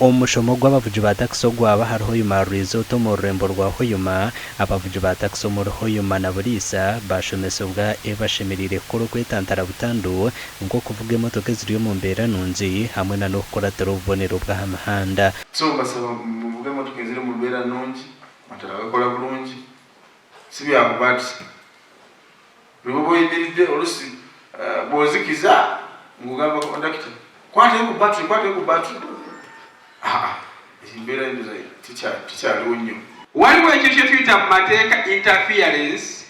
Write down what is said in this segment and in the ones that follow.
Omushomo gw'abavugi ba takisi ogwaba ahari Hoima Resort omu rurembo rwa Hoima, abavugi ba takisi omuri Hoima na Buliisa baashomesibwa ebi bashemereire kukora okwetantara butandu nk'okuvuga emotoka eziri omu mbeera nungi hamwe na n'okukuratira obubonero bw'aha mihanda. So mbasaba muvuge emotoka eziri omu mbeera nungi, amatara gakora burungi, si byakubaatisa. Buri obu oyemiridde olusi bwozikiza ngu ogamba kondakita kwatayo ku battery kwatayo ku battery aa embeera endiijo tekyariho nnyo. Waliwo ekintu kye tuyita mu mateeka interference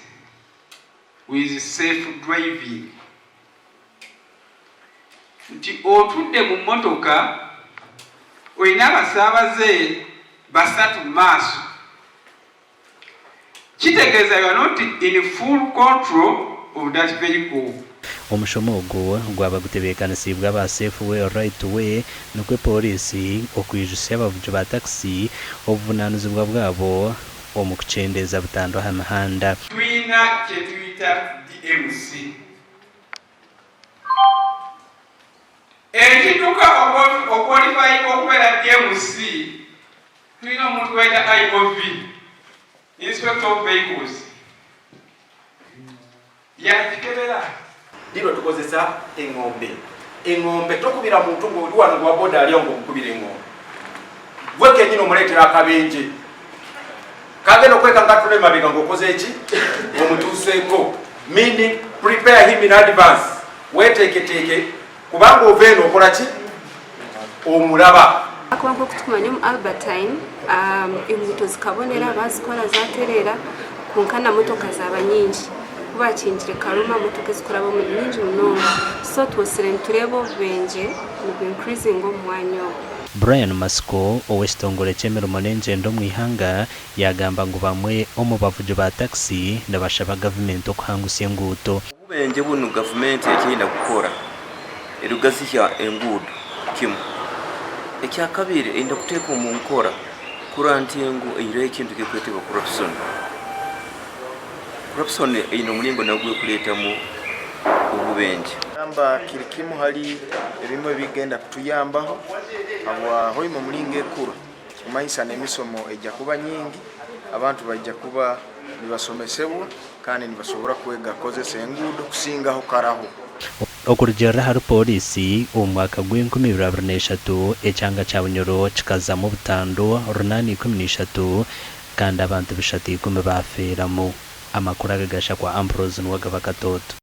with safe driving nti otudde mu mmotoka olina abasaabaze basatu mu maaso. Kitegeeza you are not in full control of that vehicle. Omushomo ogu gwaba gutebeekanisiibwe aba Safe Way Right Way nikwo pooriisi okwijutsya abavugi ba takisi obuvunaanizibwa bwabo omu kukyendeeza butandu aha mihanda. Twina kyetuyita DMC. Ekidduka okwolifayinga okubeera DMC Tulina omuntu gwayita IOV, Inspector of Vehicles, yakikebera. Ddi lwe tukozesa eng'ombe? Eng'ombe tokubira muntu ng'oli wano gwa boda ali awo ng'omukubira eng'ombe. Gwe kennyini omuleetera akabenje. Kagenda okweka nga tula emabega ng'okoze eki? Omutuuseeko. Meaning prepare him in advance. Weeteeketeeke kubanga ova eno okola ki? Omulaba. Ahakuba nk'oku tukumanya omu Albertine enguuto zikabonera bazikora zatereera kwonka na motoka zaaba nyingi. Ku bakingire Karuma motoka ezikurabamu ni nyingi munonga so twosire nitureeba obubenje nibu increasinga omu mwanya ogu. Brian Matsiko ow'ekitongore ky'emirimo n'engyendo omu ihanga yaagamba ngu bamwe omu bavugi ba takisi nibashaba gavumenti okuhangusya enguuto. Obubenje bunu gavumenti eki eine kukora erikugazihya enguudo kimu, ekyakabiri eine kuteeka omu nkora kurora nti ngu eihireho ekintu ekirikwetebwa corruption. Corruption eine omuringo nagwo erikureetamu obubenje. Nagamba kiri kimu hali ebimu ebigenda kutuyambaho habwa Hoima omulingo ekura kumanyisa n'emisomo eija kuba nyingi, abantu baija kuba nibasomesebwa kandi nibasobora kwega kukozesa enguudo kusingaho karaho. Okurugiirira ahari Pooriisi, omu mwaka gw'enkumi ibiri 23, ekyanga kya Bunyoro kikazamu obutandu runaana 13 kandi abantu bishatu ikumi baafeeramu. Amakuru aga gashakwa Ambrose Nuwagaba Katooto.